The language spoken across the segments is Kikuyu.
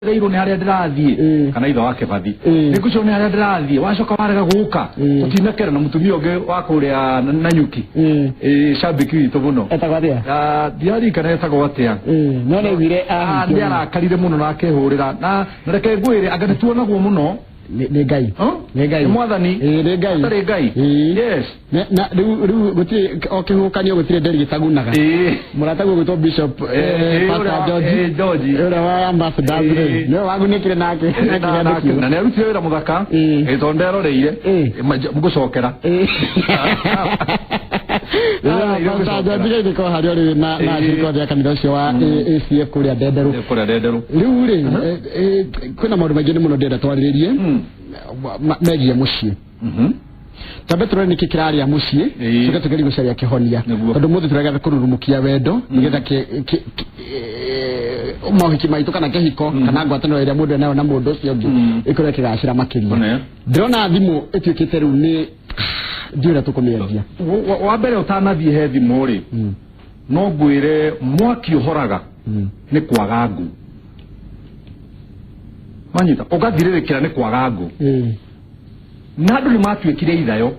Reirwo nĩ harĩa ndĩrathiĩ. Kana ithe wa Kĩbathi. Nĩngũcio nĩ harĩa ndĩrathiĩ, wacoka warega gũka. Tũtinakera na mũtumia ũngĩ wa kũrĩa Nanyuki. Ĩĩ, shabiki witũ mũno. Etagwo atĩa? Ah, ndiaririkana etagwo atĩa. No nĩaiguire Ah, nĩ arakarire mũno na akĩhũrĩra na reke ngwĩre anga nĩ tuonagwo mũno. Nĩ Ngai. Huh? Nĩ Ngai. Nĩ Mwathani. Ĩĩ, nĩ Ngai. Atarĩ Ngai. Yes. Na rĩu gũtirĩ o kĩhuhũkanio gũtirĩ nderi gĩtagunaga. Mũrataguo gwĩtwo Bishop Pastor George. George. Ũrĩa wa Ambassadors rĩ, nĩwe wagunĩkire nake. Na nĩ arutire wĩra mũthaka. Tondũ nderoreire. Ngũcokera. Pastor George geithĩka o harĩa ũrĩ na ashirika othe a kanitha ũcio wa ACF kũrĩa Ndenderũ. Kũrĩa Ndenderũ. Rĩu rĩ, kwĩna maũndũ maingĩ mũno ndĩrenda twarĩrĩrie megiĩ mũciĩ. Twambe tũrore nĩkĩ kĩrarĩa mũciĩ, tuge tũgerie gũcaria kĩhonia. Tondũ mũthĩ tũregatha kũrurumukia wendo nĩgetha mohiki maitũ kana kĩhiko kana ngwatanĩro ĩrĩa mũndũ enayo na mũndũ ũcio ũngĩ ĩkorwo ĩkĩgacĩra makĩria. Ndĩrona thimũ ĩtuĩkĩte rĩu nĩ ndiũĩ ũrĩa tũkũmĩendia. Wa mbere ũtanathiĩ he thimũ rĩ, no ngwĩre mwaki ũhoraga nĩ kwaga ngũ. Wanyita? Ũgathirĩrĩkĩra nĩ kwaga ngũ. Na andũ nĩ matuĩkire ithayo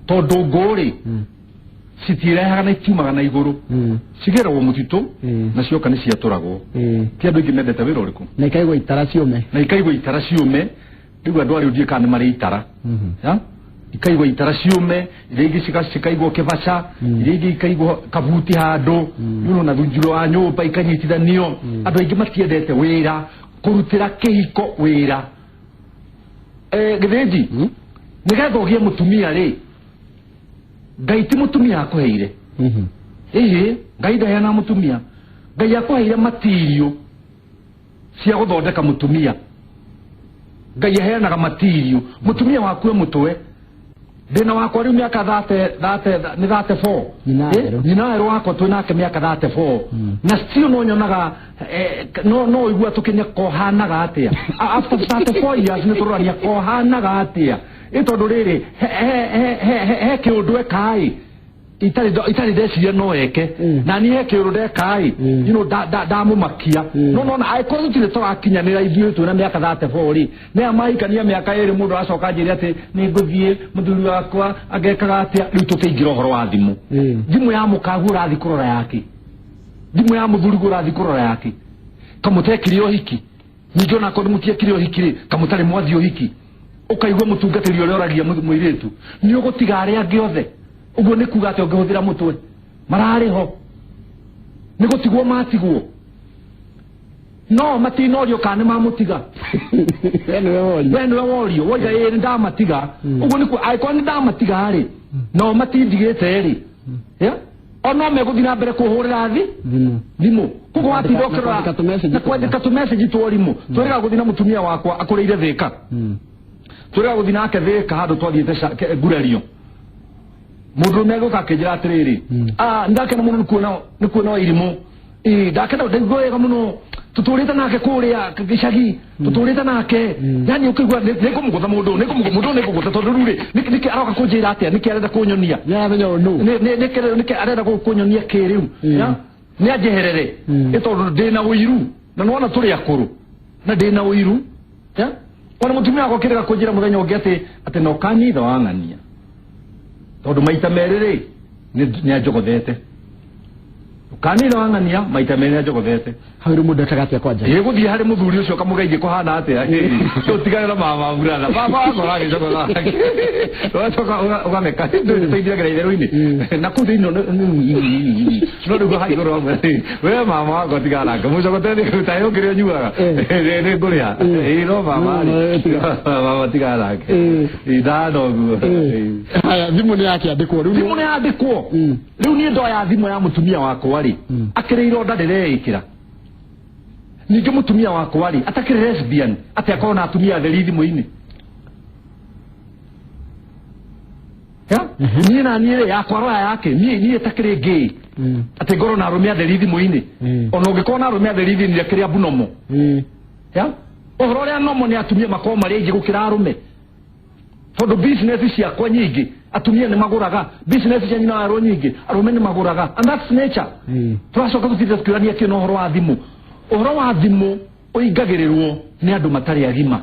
tondũ ngũ rĩ citirehaga na itiumaga na igũrũ, cigĩragwo mũtitũ na cioka nĩ ciatũragwo. Ti andũ aingĩ mendete wĩra ũrĩkũ? Na ikaigwo itara ciũme. Na ikaigwo itara ciũme. Rĩu andũ arĩa ndiũĩ kana nĩ marĩ itara. Ya? Ikaigwo itara ciũme, iria ingĩ cikaigwo kĩbaca, iria ingĩ ikaigwo kabuti handũ, na thunjuro wa nyũmba ikanyitithanio. Andũ aingĩ matiendete wĩra, kũrutĩra kĩhiko wĩra. Gĩthĩnji, nĩgetha ũgĩe mũtumia rĩ, Ngai ti mũtumia akũheire. Ĩhĩ, Ngai ndaheanaga mũtumia. Ngai akũheire matirio cia gũthondeka mũtumia. Ngai aheanaga matirio. Mũtumia waku e mũtwe. Ndĩna wakwa rĩu mĩaka thate, thate, nĩ 34. Nyina werũ. Nyina werũ wakwa twĩ nake mĩaka 34. Na still no nyonaga, no ũigua tũkĩnya kohanaga atĩa. After 34 years nĩ tũrorania kohanaga atĩa. Ĩ tondũ rĩrĩ, he kĩũndũ ekaĩ itarĩ ndeciria no eke. Na niĩ he kĩũndũ ndekaĩ, ndamũmakia. No nona angĩkorwo tũtirĩ tũrakinyanĩra ithuĩ twĩna mĩaka 34 rĩ, nĩ aya mahikania mĩaka ĩrĩ mũndũ aracoka anjĩre atĩ nĩ ngũthiĩ mũthuri wakwa angekaga atĩa. Rĩu tũkĩingĩra ũhoro wa thimũ. Thimũ ya mũkaguo ũrathiĩ kũrora yake, thimũ ya mũthuri ũrathiĩ kũrora yake, kamũtekire ũhiki. Ningĩ onakorwo nĩ mũtiekire ũhiki rĩ, kamũtarĩ mwathiĩ ũhiki, ũkaigua mũtungatĩri ũrĩa ũragia mũirĩtu nĩ ũgũtiga arĩa angĩ othe. Ũguo nĩ kuga atĩ ũngĩhũthĩra mũtwe mararĩ ho nĩ gũtigwo matigwo, no matinorio kana nĩ mamũtiga. We nĩwe worio. We nĩwe worio woiga ĩĩ nĩ ndamatiga. Ũguo nĩ angĩkorwo nĩ ndamatiga rĩ, nao matindigĩte rĩ, ya o no megũthiĩ na mbere kũhũrĩra thimũ. Thimũ. Koguo watinda Na ũkĩrora kwandĩka tũmessage. Na kwandĩka tũmessage tworimũ. Twĩrĩga gũthiĩ na mũtumia wakwa akũrĩire Thĩka. Twĩrĩga gũthiĩ nake Thĩka handũ twathiĩte ngurario. Mũndũrũme agĩũka akĩnjĩra atĩrĩrĩ, ndakena mũno nĩ kuona irimũ. Ĩĩ, ndakena, ndaigua wega mũno. Tũtũrĩte nake kũrĩa gĩcagi, tũtũrĩte nake. Yani ũkĩigua nĩ ngũmũgũtha mũndũ, nĩ ngũmũgũtha mũndũ, nĩ ngũmũgũtha tondũ rĩu rĩ, nĩkĩ aroka kũnjĩra atĩa, nĩkĩ arenda kũnyonia? Nĩ aramenya ũyũ nũ. Nĩkĩ arenda kũnyonia kĩ rĩu? Ya? Nĩ anjeherere. Ĩ tondũ ndĩna ũiru, na nĩwona tũrĩ akũrũ, na ndĩna ũiru. Ya? Ona mũtumia wakwa akĩrega kũnjĩra mũthenya ũngĩ atĩ no kanitha wa ng'ania. Tondũ maita merĩ rĩ, nĩ anjogothete. Kanitha wa ng'ania maita merĩ nĩ anjogothete. Hau rĩu mũndũ ekaga atĩa kwanja? Ĩ gũthiĩ harĩ mũthuri ũcio kamũgeithie kũhana atĩa? Ũtigane na mama brother. Baba wakwa ũragĩcogotha. Ũgacoka ũgatheka. Tũingĩragĩra itherũ-inĩ. Na kũu thĩinĩ no rĩu haha igũrũ hamwe. We mama wakwa tigana nake. Mũcogote nĩ ta ũngĩrĩa ũnyuaga. Nĩ ngũrĩha. Ĩ no mama rĩ. Mama tigana nake. Ndahana ũguo. Haya, thimũ nĩ yakĩandĩkwo rĩu. Thimũ nĩ yandĩkwo. Rĩu niĩ ndoya thimũ ya mũtumia wakwa rĩ, akĩrĩ ironda ndĩreĩkĩra. Ningĩ mũtumia wakwa rĩ, atakĩrĩ lesbian, atĩ akorwo na atumia atheri thimũ-inĩ. Ya? Niĩ na niĩ rĩ, yakwa roya yake, niĩ takĩrĩ gay. Atĩ ngorwo na arũme atheri thimũ-inĩ. Ona ũngĩkorwo na arũme atheri thimũ-inĩ, akĩrĩ abnormal. Ya? Ũhoro ũrĩa normal nĩ atumia makorwo marĩ aingĩ gũkĩra arũme. Tondũ business ciakwa nyingĩ atumia nĩ magũraga, business cia nyina warũ nyingĩ arũme nĩ magũraga, and that's nature. Tũracoka tũtinde tũkĩũrania kĩ na ũhoro wa thimũ. Ũhoro wa thimũ Ũingagĩrĩrwo nĩ andũ matarĩ agima.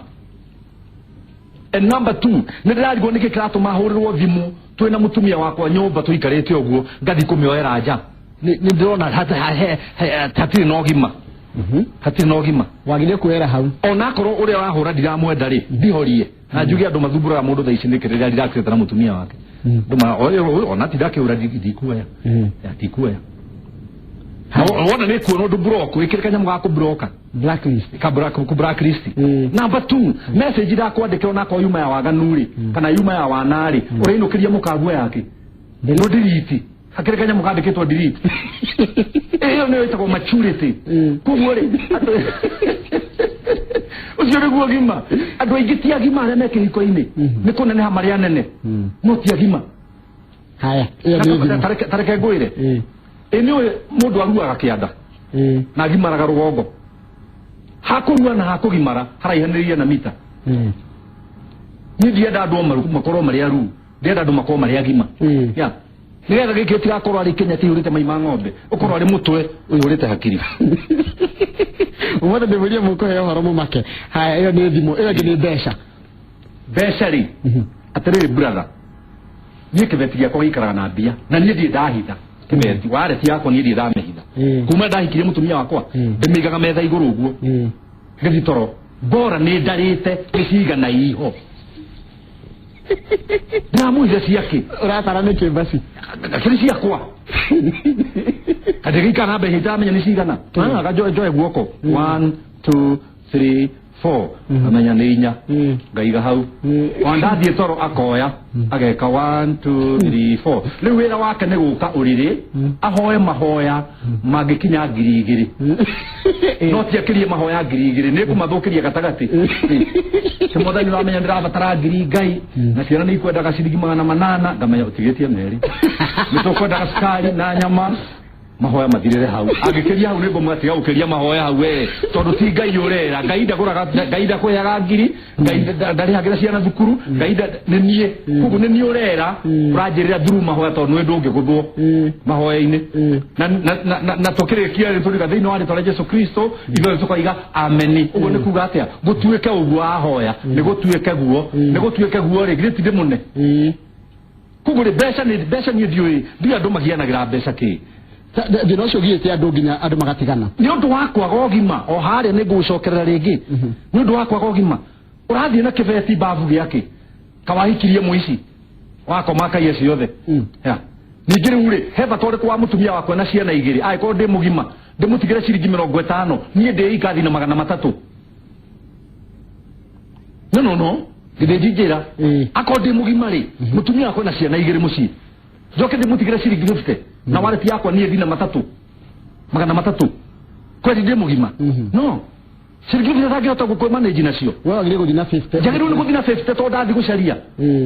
And number 2, nĩ ndĩrarigwo nĩkĩ kĩratũma hũrĩrwo thimũ twĩna mũtumia wakwa nyũmba tũikarĩte ũguo ngathiĩ kũmĩoera nja. Nĩ ndĩrona hatirĩ na ũgima. Hatirĩ na ũgima. Wagire kuoera hau. Onakorwo ũrĩa wahũra ndiramwenda rĩ, ndihorie. Na njuge andũ mathumbũraga mũndũ thaa ici nĩkĩ rĩrĩa ndirakĩte na mũtumia wake. Ndũma ona tindakĩhũra ndikuoya. Ndikuoya. Wona nĩ kuona ũndũ block, wĩkĩre kanyamũ ga kũbloka. Blacklist. Ka blacklist. Number 2, message ndakwandĩkĩra onakorwo yuma ya waganu rĩ, kana yuma ya wana rĩ, ũrainũkĩria mũkaguo yake. No delete. Hakĩrĩ kanyamũ kandĩkĩtwo delete. Ĩyo nĩyo ĩtagwo maturity. Koguo rĩ, ũcio nĩguo ũgima. Andũ aingĩ ti agima arĩa me kĩhiko-inĩ. Nĩ kũneneha marĩ anene. No ti agima. Haya, ĩyo nĩ thimũ. Tareke ngwĩre. Ĩ nĩũĩ mũndũ aruaga kĩanda. Na agimaraga rũgongo. Hakũrua na hakũgimara haraihanĩrĩirie na mita. Niĩ ndienda andũ makorwo marĩ aruu. Ndienda andũ makorwo marĩ agima. Yeah. Nĩgetha gĩkĩ gĩtigakorwo arĩ Kenya kĩihũrĩte mai ma ng'ombe, ũkorwo arĩ mũtwe ũihũrĩte hakiri. Ũmũthĩ ndĩmũrie mũkũheo ũhoro mũmake. Haya, ĩyo nĩ thimũ, ĩyo ĩngĩ nĩ mbeca. Mbeca rĩ, atĩrĩrĩ brother, niĩ kĩbeti gĩakwa gĩikaraga na mbia, na niĩ ndirĩ ndahitha kĩbeti, wareti yakwa niĩ ndirĩ ndamĩhitha. Kuma ndahikirie mũtumia wakwa, ndĩmĩigaga metha igũrũ ũguo, ngĩthiĩ toro, bora nĩ ndarĩte nĩ cigana iho. Ndĩramũhitha ciake. Ũratara nĩkĩ basi? Akĩrĩ ciakwa. Kandĩgĩikara na mbeca itaramenya nĩ cigana. Njoe guoko. 1 2 3 4. Amenya nĩ inya. Ngaiga hau. Wandathiĩ toro akoya. Ageka 1 2 3 4. Rĩu wĩra wake nĩ gũka ũrĩrĩ, ahoe mahoya mangĩkinya 2,000. No tiakĩrie mahoya 2,000, nĩ ngũmathũkĩria gatagatĩ. Kĩmwathani ũramenya ndĩrabatara 1,000 Ngai, na ciana nĩ ikwendaga ciringi 800, ngamenya ũtigĩtie merĩ. Nĩ tũkwendaga cukari na nyama. Mahoya mathirĩre hau. Angĩkĩria hau nĩ ngũmwĩra tiga gũkĩria mahoya hau we, tondũ ti Ngai ũrera. Ngai ndagũraga, Ngai ndakũheaga 1,000, Ngai ndarĩhagĩra ciana thukuru, Ngai nĩ niĩ. Koguo nĩ niĩ ũrera, ũranjĩrĩra through mahoya tondũ nĩwe ndũngĩgũthwo mahoya-inĩ. Na tũkĩrĩkia rĩ, tũriuga thĩinĩ wa rĩtwa rĩa Jesu Kristo, ithuothe tũkoiga ameni. Ũguo nĩ kuga atĩa? Gũtuĩke ũguo ahoya, nĩ gũtuĩke guo, nĩ gũtuĩke guo rĩ, githĩ ti ndĩmũne? Koguo rĩ, mbeca nĩ mbeca, niĩ ndiũĩ, ndiũĩ andũ magianagĩra mbeca kĩ. Thĩna ũcio ũgiĩte andũ nginya andũ magatigana. Nĩ ũndũ wa kwaga ũgima, o harĩa nĩ ngũgũcokerera rĩngĩ. Nĩ ũndũ wa kwaga ũgima. Ũrathiĩ na kĩbeti mbabu gĩake, kawahikirie mũici, wakoma akaiya ciothe. Yeah. Ningĩ rĩu rĩ, he bata ũrĩkũ wa mũtumia wakwa na ciana igĩrĩ, angĩkorwo ndĩ mũgima, ndĩmũtigĩre ciringi 50, niĩ ndĩ ika thiĩ na 300. No, no, no. Githĩ ndinjĩra. Akorwo ndĩ mũgima rĩ, mũtumia wakwa na ciana igĩrĩ mũciĩ, njoke ndĩmũtigĩre ciringi 50, na wareti yakwa niĩ ndina 300. Kweli ndĩ mũgima? No. Ciringi 50 ndangĩhota gũkũ manage nacio. We wagĩrĩire gũthiĩ na 50. Njagĩrĩirwo nĩ gũthiĩ na 50 tondũ ndathiĩ gũcaria.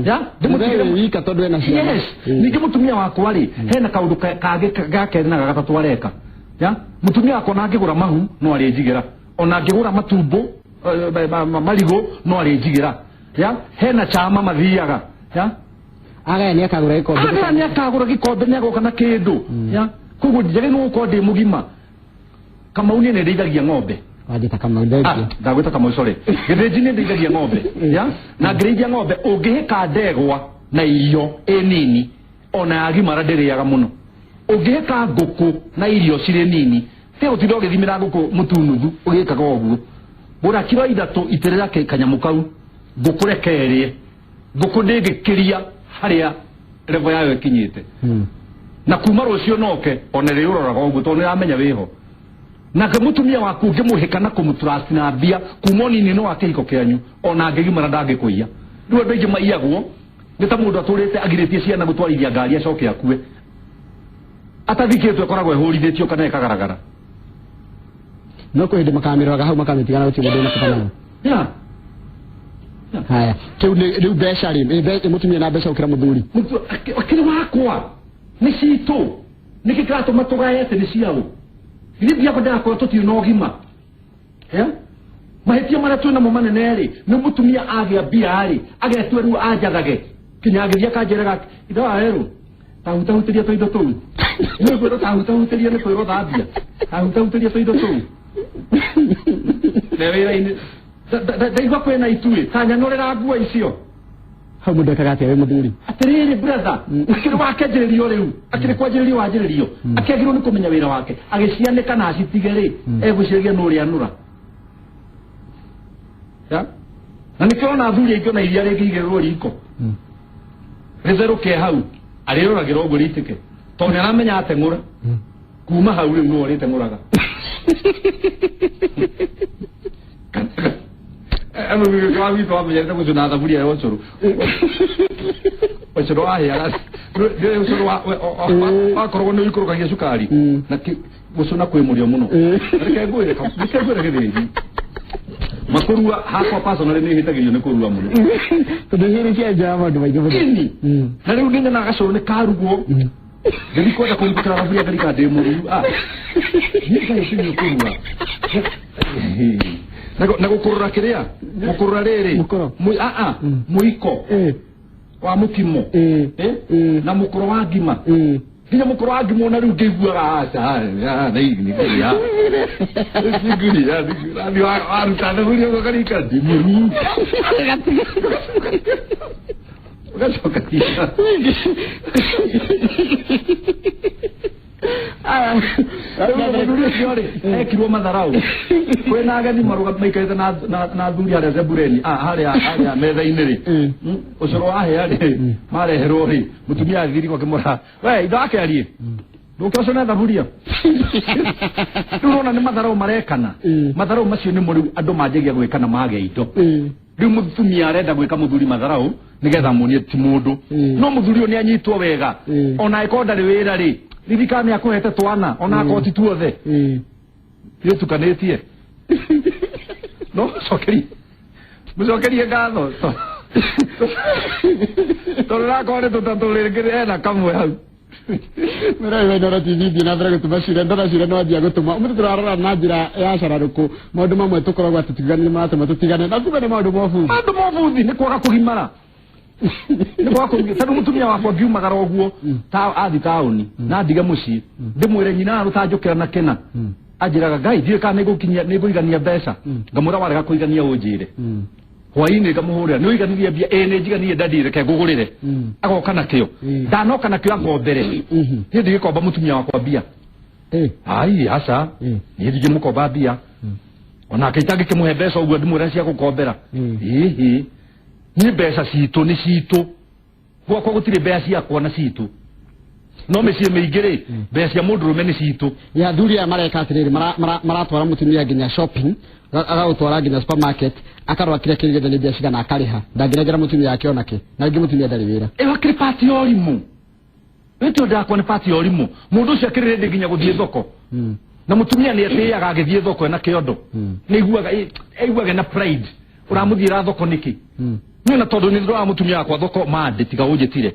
Ya? Ndĩmũtigĩre Wee wika tondũ ena ciana. Yes. Ningĩ mũtumia wakwa rĩ, hena kaũndũ kangĩ ga kerĩ na ga gatatũ areka. Ya? Mũtumia wakwa ona angĩgũra mahu no arĩnjigĩra. Ona angĩgũra matumbo, marigũ no arĩnjigĩra. Ya? Hena chama mathiaga. Ya? Agaya nĩ akagũra gĩkombe. Agaya nĩ akagũra gĩkombe, nĩ agoka na kĩndũ. Ya? Koguo njagĩrĩirwo gũkorwo ndĩ mũgima. Kamau niĩ nĩ ndĩithagia ng'ombe. Wanjĩta Kamau, thengiũ. Ndagwĩta Kamau, sorry. Gĩthĩnji nĩ ndĩithagia ng'ombe. Ya? Na ngĩrĩithia ng'ombe, ũngĩhĩka ndegwa na irio ĩ nini, ona yagimara ndĩrĩaga mũno. Ũngĩhĩka ngũkũ na irio cirĩ nini, ti gũtinda ũgĩthimĩra ngũkũ mũtu nuthu, ũgĩkaga ũguo. Gũra kiro 3 itĩrĩra kanyamũ kau, ngũkũ reke ĩrĩe. Ngũkũ ndĩngĩkĩria harĩa level yayo ĩkinyĩte. Na kuma rũciũ noke, ona rĩu ũroraga ũguo, tondũ nĩũramenya wĩho. Nake mũtumia waku ũngĩmũhĩka na kũmũtrust na mbia kuma ũnini-inĩ wa kĩhiko kĩanyu, ona angĩgimara ndangĩkũiya. Rĩu andũ aingĩ maiyagwo nĩ ta mũndũ atũrĩte agirĩtie ciana gũtwarithia ngari acoke akue. Atathikĩtwo ĩkoragwo ĩhũrithĩtio kana ĩkagaragara. No kwĩ hĩndĩ makamĩroraga hau makamĩtigana gũtirĩ mũndũ wĩna bata nayo. Yeah. Haya, kĩu nĩ rĩu mbeca rĩ, mũtumia na mbeca gũkĩra mũthuri. Akĩrĩ wakwa, nĩ citũ. Nĩkĩ kĩratũma tũgae atĩ nĩ ciaũ? Githĩ ndiakwa ndĩrakorwo tũtirĩ na ũgima? Yeah? Mahĩtia marĩa twĩ namo manene rĩ, nĩ mũtumia agĩa mbia rĩ, agetua rĩu anjathage. Kinya agĩthiĩ akanjĩraga, ithe wa werũ, tahutahutĩria tũindo tũu. Nĩ ngwĩrwo tahutahutĩria nĩ kwĩrwo thambia. Tahutahutĩria tũindo tũu. Me wĩra-inĩ. Ndaigua kwĩna ituĩ tanyanũrĩra nguo icio. Hau mũndũ ekaga atĩa wĩ mũthuri? Atĩrĩrĩ brother, akĩrĩ wakĩanjĩrĩrio rĩu, akĩrĩ kwanjĩrĩrio wanjĩrĩrio, akĩagĩrĩirwo nĩ kũmenya wĩra wake, agĩcianĩka na acitige rĩ, egwĩciragia nũ ũrĩa anũra. Ya? Na nĩkĩo ona athuri aingĩ ona iria rĩngĩigĩrĩrwo riko rĩtherũke hau arĩroragĩra ũguo rĩitĩke, tondũ nĩ aramenya ateng'ũra kuma hau rĩu nĩwe ũrĩteng'ũraga. Wa witũ wamenyerete gũcũna thaburia ya ũcũrũ, ũcũrũ wahĩaga, ũcũrũ wakoragwo nĩ ũikũrũkagia cukari na gũcũna kwĩ mũrĩo mũno. Reke ngwĩre, reke ngwĩre gĩthĩnji makũrua hakwa personally nĩ hĩtagĩrio nĩ kũrua mũno. Tondũ hĩrĩ cia nja maũndũ maingĩ mũno. Ĩni. Na rĩu nĩ nyonaga gacũrũ nĩ karugwo, ngĩthiĩ kwenda kũrutũkĩra thaburia ngarika ndĩ mũruru. Ah, niĩ ngai ũcio kũrua na gũkũrũra kĩrĩa gũkũrũra rĩrĩ. Mũkoro. Ah ah, mũiko wa mũkimo. Na mũkũro wa ngima, nginya mũkũro wa ngima ona rĩu ngĩiguaga aca nĩngũria nĩngũria waruta thaburia ũguo ngarika ndĩ mũruru, ũgacoka. Rĩu mũthuri ũcio rĩ ekirwo matharau kwĩna ageni marũga maikarĩte na athuri harĩa cebureni, harĩa metha-inĩ rĩ, ũcũrũ wahĩa rĩ mareherwo rĩ, mũtumia athiri akĩmwĩra, "We indo akĩarie ndũke ũcũne thaburia." Rĩu ũrona nĩ matharau marekana. Matharau macio nĩmo rĩu andũ manjagia gwĩkana magĩa indo. Rĩu mũtumia arenda gwĩka mũthuri matharau nĩgetha muonie ti mũndũ. No mũthuri ũyũ nĩ anyitwo wega. Ona angĩkorwo ndarĩ wĩra rĩ, ririkana nĩ akũhete twana, ona akorwo ti tuothe nĩ ũtukanĩtie, no mũcokerie, mũcokerie ngatho tondũ nakorwo nĩ tũtatũ rĩngĩ ena kamwe hau. Mũrori wa Inooro TV, thiĩ na mbere gũtũma ciũria, ndona ciũria nĩ wanjia gũtũma. Ũmũthĩ tũrarora na njĩra ya cararũkũ maũndũ mamwe tũkoragwo atĩ tũtigane nĩ maratũma tũtigane, na kumbe nĩ maũndũ ma ũbuthi. Maũndũ ma ũbuthi nĩ kwaga kũgimara, nĩ kwaga kũgimara, tondũ mũtumia wakwa ngiumagara ũguo ta athi taũni na ndige mũciĩ, ndĩmwĩre nyina rũtanjũkĩra na kĩna, anjĩraga, "Ngai, ndiũĩ kana nĩngũkinyia nĩngũigania mbeca." Ngamwĩra, "Warega kũigania ũnjĩre." Hwainĩ ngamũhũrĩra, "Nĩ ũiganirie mbia?" "Ĩĩ, nĩ njiganirie dadi, reke ngũgũrĩre." Agoka nakĩo. Ndanoka nakĩo angombere. Niĩ ndigĩkomba mũtumia wakwa mbia. Ai, aca. Niĩ ndingĩmũkomba mbia, onake itangĩkĩmũhe mbeca ũguo ndimwĩra cia gũkombera. Ĩhĩ, niĩ mbeca citũ nĩ citũ, gwakwa gũtirĩ mbeca ciakwa na citũ, no mĩciĩ mĩingĩ rĩ, mbeca cia mũndũrũme nĩ citũ. Ya athuri aya mareka atĩrĩrĩ, maratwara mũtumia nginya shopping, agagũtwara nginya supermarket, akarora kĩrĩa kĩrĩ gĩothe nĩ mbia cigana, akarĩha, ndangĩnengera mũtumia wake onake, na rĩngĩ mũtumia ndarĩ wĩra. Ĩyo akĩrĩ part ya ũrimũ, wĩtio ndakwa nĩ part ya ũrimũ. Mũndũ ũcio akĩrĩ ready nginya gũthiĩ thoko, na mũtumia nĩ etĩaga agĩthiĩ thoko ena kĩondo. Nĩ aiguaga aiguaga na pride ũramũthiĩra thoko nĩkĩ. Niĩ na tondũ nĩ ndĩrona mũtumia wakwa thoko mande tiga ũnjĩtire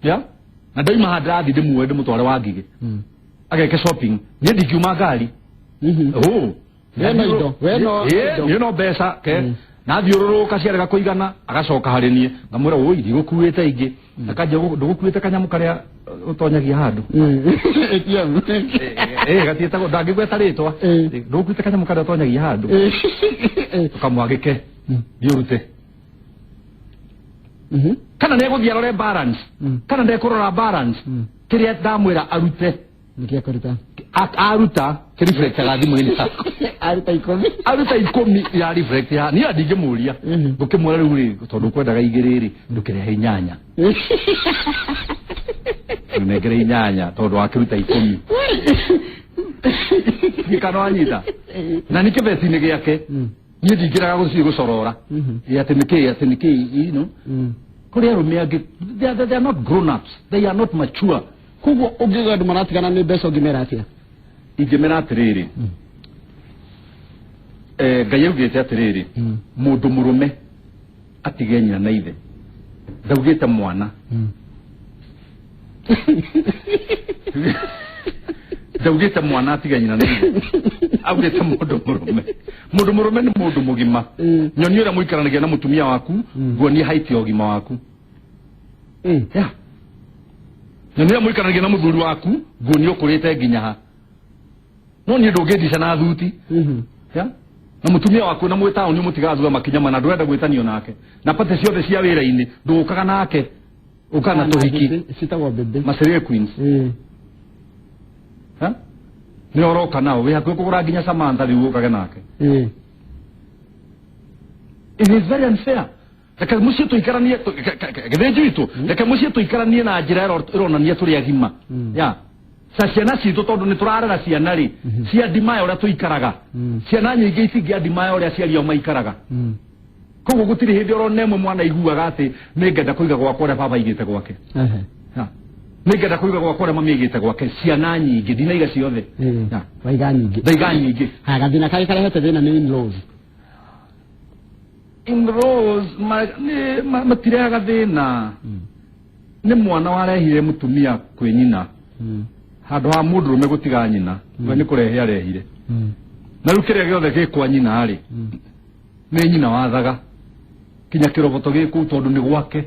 ya na ndaima haha ndĩrathiĩ ndĩmuoe ndĩmũtware wa ngigĩ ageke shopping, niĩ ndingiuma ngari. Oh. We no indo, we no indo. Niĩ no mbeca ke nathiũrũrũka ciarega kũigana, agacoka harĩ niĩ, ngamwĩra, "Ũi, ndigũkuĩte ingĩ." Akanjia, "Ndũgũkuĩte kanyamũ karĩa ũtonyagia handũ?" ATM. Gatiĩtagwo, ndangĩgweta rĩtwa. "Ndũgũkuĩte kanyamũ karĩa ũtonyagia handũ?" Ũkamwagĩke thiĩ ũrute. Kana nĩ egũthiĩ arore balance, kana ndekũrora balance, kĩrĩa ndamwĩra arute. Nĩkĩ akũruta? Aruta kĩreflectaga thimũ-inĩ yakwa. Aruta 10. Aruta 10 ya reflect ya niĩ ndingĩmũria. Ngũkĩmwĩra, "Rĩu rĩ, tondũ kwendaga igĩrĩ rĩ, ndũkĩrehe inyanya, nengere inyanya tondũ wakĩruta 10." Gĩkano wanyita na nĩ kĩbeti-inĩ gĩake. Niĩ ndingĩraga gũthiĩ gũcorora. Ĩ, atĩ nĩkĩ, atĩ nĩkĩ, kũrĩ arũme angĩ they are not grown ups, they are not mature. Koguo ũngĩuga andũ maratigana nĩ mbeca, ũngĩmera atĩa? Ingĩmera atĩrĩrĩ, Ngai augĩte atĩrĩrĩ, mũndũ mũrũme atige nyina na ithe, ndaugĩte mwana, ndaugĩte mwana atige nyina na ithe, augĩte mũndũ mũrũme. Mũndũ mũrũme nĩ mũndũ mũgima. Nyoni ũrĩa mũikaranagia na mũtumia waku, nguonie height ya ũgima waku. Yeah. Nyoni ũrĩa mũikaranagia na mũthuri waku, nguonie ũkũrĩte nginya ha. No niĩ ndũngĩndica na thuti. Yeah? Na mutumia waku na mwĩ taũni mũtigaga thutha makinya mana, ndũrenda gwĩtanio nake. Na pate ciothe cia wĩra-inĩ ndũũkaga nake, ũkaga na tũhiki. Citagwo bebe. Maserie Queens. Ha? Nĩ ũroka nao wĩ hakuhĩ kũgũra nginya Samantha rĩu ũkage nake. It is very unfair. Reke mũciĩ tũikaranie gĩthĩnji witũ, reke mũciĩ tũikaranie na njĩra ĩronania tũrĩ agima. Ya ca ciana citũ, tondũ nĩ tũrarera ciana rĩ, cia ndimaya ũrĩa tũikaraga. Ciana nyingĩ itingĩandimaya ũrĩa aciari ao maikaraga. Koguo gũtirĩ hĩndĩ oro nemwe mwana iguaga atĩ nĩngenda kũiga gwakwa ũrĩa baba aigĩte gwake. Nĩngenda kũiga gwakwa ũrĩa mami aigĩte gwake. Ciana nyingĩ ndinaiga ciothe. Waiga nyingĩ. Ndaiga nyingĩ. Haya, gathĩna karĩa karehete thĩna nĩ in-laws. In-laws matirehaga thĩna. Nĩ mwana warehire mũtumia kwĩ nyina. Handũ ha mũndũrũme gũtiga nyina, we nĩ kũrehe arehire. Na rĩu kĩrĩa gĩothe gĩ kwa nyina rĩ, nĩ nyina wathaga kinya kĩroboto gĩ kũu tondũ nĩ gwake.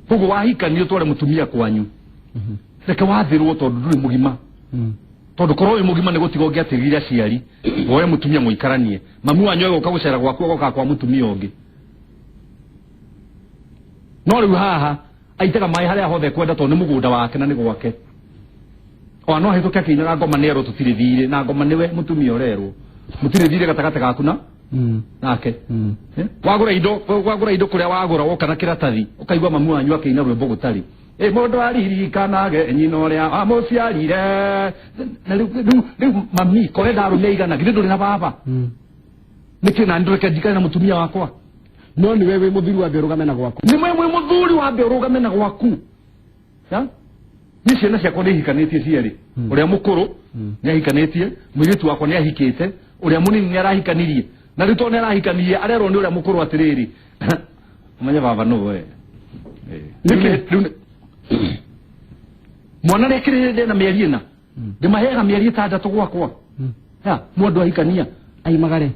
Koguo wahikanio tware mũtumia kwanyu, reke wathĩrwo tondũ ndũrĩ mũgima. Tondũ korwo wĩ mũgima nĩ gũtiga ũngĩatigire aciari woe mũtumia mũikaranie, mamu wanyu egũka gũcera gwaku agoka kwa mũtumia ũngĩ. No rĩu haha aitaga maĩ harĩa hothe kwenda tondũ nĩ mũgũnda wake na nĩ gwake. Ona no ahĩtũke akĩinaga ngoma nĩ erwo tũtirĩ thirĩ, na ngoma nĩwe mũtumia ũrerwo mũtirĩ thirĩ gatagatĩ gaku na nake. Wagũra indo, wagũra indo kũrĩa wagũra woka na kĩratathi ũkaigua mamu wanyu akĩina rwĩmbo gũtarĩ. Mũndũ aririkanage nyina ũrĩa amũciarire. Na rĩu mami korenda arũme aigana, githĩ ndũrĩ na baba? Nĩkĩ na ndũreke njikare na mũtumia wakwa? No nĩwe wĩ mũthuri wambe ũrũgame na gwaku. Nĩ mwe mwĩ mũthuri wambe ũrũgame na gwaku. Niĩ ciana ciakwa nĩ ihikanĩtie cierĩ. Ũrĩa mũkũrũ nĩ ahikanĩtie, mũirĩtu wakwa nĩ ahikĩte, ũrĩa mũnini nĩ arahikanirie. Na rĩu tondũ nĩ arahikanirie, arerwo nĩ ũrĩa mũkũrũ atĩrĩrĩ, ũmenye baba nũ we. Rĩu mwana nĩ akĩrĩrĩria na mĩeri ĩna. Ndĩmaheaga mĩeri ĩtandatũ gwakwa. Ya, mũndũ ahikania. Aimagare.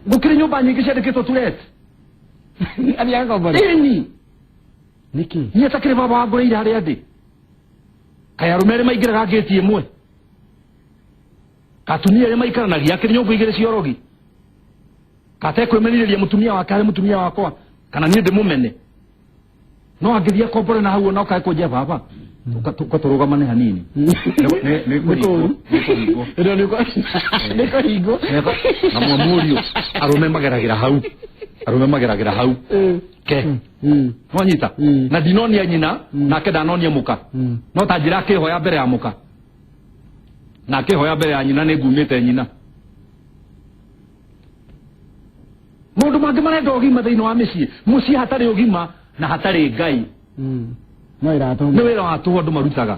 Gũkĩrĩ nyũmba nyingĩ ciandĩkĩtwo to let. Athiaga kombora. Ĩni. Nĩkĩ? Niĩ atakĩrĩ baba wangũrĩire harĩa ndĩ. Kaĩ arũme erĩ maingĩraga ngĩti ĩmwe. Katumia erĩ maikaranagia akĩrĩ nyũngũ igĩrĩ cia ũrogi. Katekwĩmenyereria mũtumia wake harĩ mũtumia wakwa kana niĩ ndĩmũmene. No angĩthiĩ akombore na hau ona ũkae kũnjia baba. Ũgatũrũgamane hanini. Nĩ kũhingwo. Nĩ kũhingwo. Na mwamũriũ arũme mageragĩra hau. Arũme mageragĩra hau. Ke. Nwanyita. Na ndinonia nyina nake ndanonia mũka. No ta njĩra akĩhoya mbere ya mũka. Na akĩhoya mbere ya nyina nĩ ngumĩte nyina. Maũndũ mangĩ marenda ũgima thĩinĩ wa mĩciĩ. Mũciĩ hatarĩ ũgima na hatarĩ Ngai. No wĩra wa tũhũ. Nĩ wĩra wa tũhũ andũ marutaga.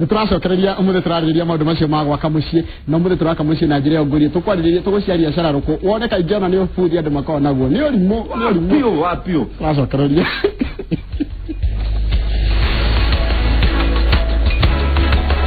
Nĩ tũracokereria ũmũthĩ tũrarĩrĩria maũndũ macio ma gwaka mũciĩ, na ũmũthĩ tũraka mũciĩ na njĩra ya ũngũria. Tũkwarĩrĩria, tũgũciaria cararũkũ. Wone kaingĩ ona nĩ ũbuthi andũ makoragwo naguo. Nĩ ũrimũ, nĩ ũrimũ. Piũ, wa piũ. Tũracokereria.